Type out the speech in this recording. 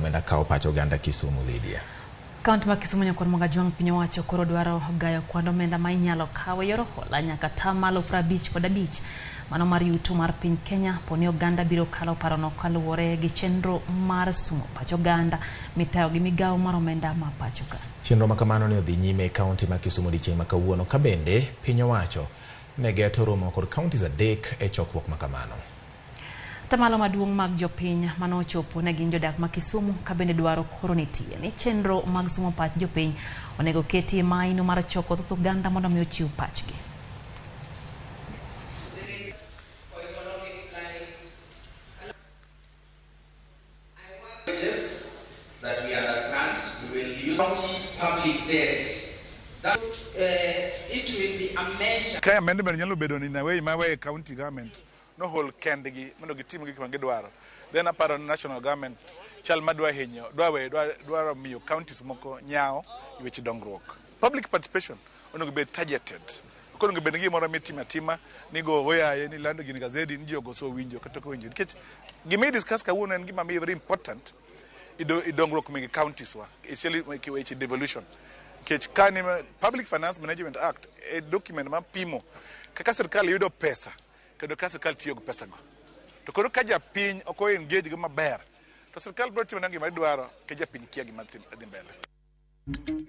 omenda kawo pach oganda Kisumu, Lydia. Kaunti ma Kisumu nyakwar Mwagajwang' piny owacho koro dwaro gayo kwand omenda ma inyalo kaw e yor hola nyaka atamalo 55 mano mar yuto mar piny Kenya poni oganda biro kalo parono kaluwore gi chenro mar sumo pach oganda mitayo gi migawo mar omenda ma pacho ka. Chenro ma kamano ne odhi nyime e kaunti ma Kisumu odiechieng' ma kawuono ka bende piny owacho ne geto romo kod kauntis 3 e chokruok ma kamano. Atamalo maduong' mag jopiny mane ochopo ne gin jodak ma Kisumu ka bende dwaro koro nitie ni chenro mag sumo pach jopiny onego keti e maino mar choko thoth oganda mondo mi ochiw pachgi. Ka amendment nyalo bedo ni in a way ma we county government no hold kendgi mondo gitim gik ma gidwaro. Then aparo ni national government chal ma dwa hinyo, dwa we, dwa, dwaro miyo counties moko nyawo e weche dongruok. Public participation onego bed targeted. Ok onego bed ni gimoro mitimo atima ni go oyaye ni lando gini gazeti ni ji ogo so winjo kata ok owinjo. Nikech gima i discuss kawuono en gima very important e dongruok mag counties wa, especially weche devolution. Nikech ka ni Public Finance Management Act e document ma pimo kaka sirkal yudo pesa kendo kaka sirkal tiyo gi pesa go. To koro ka japiny ok o engage go maber, to sirkal biro timo gima dwaro ka japiny kia gima dhi mbele.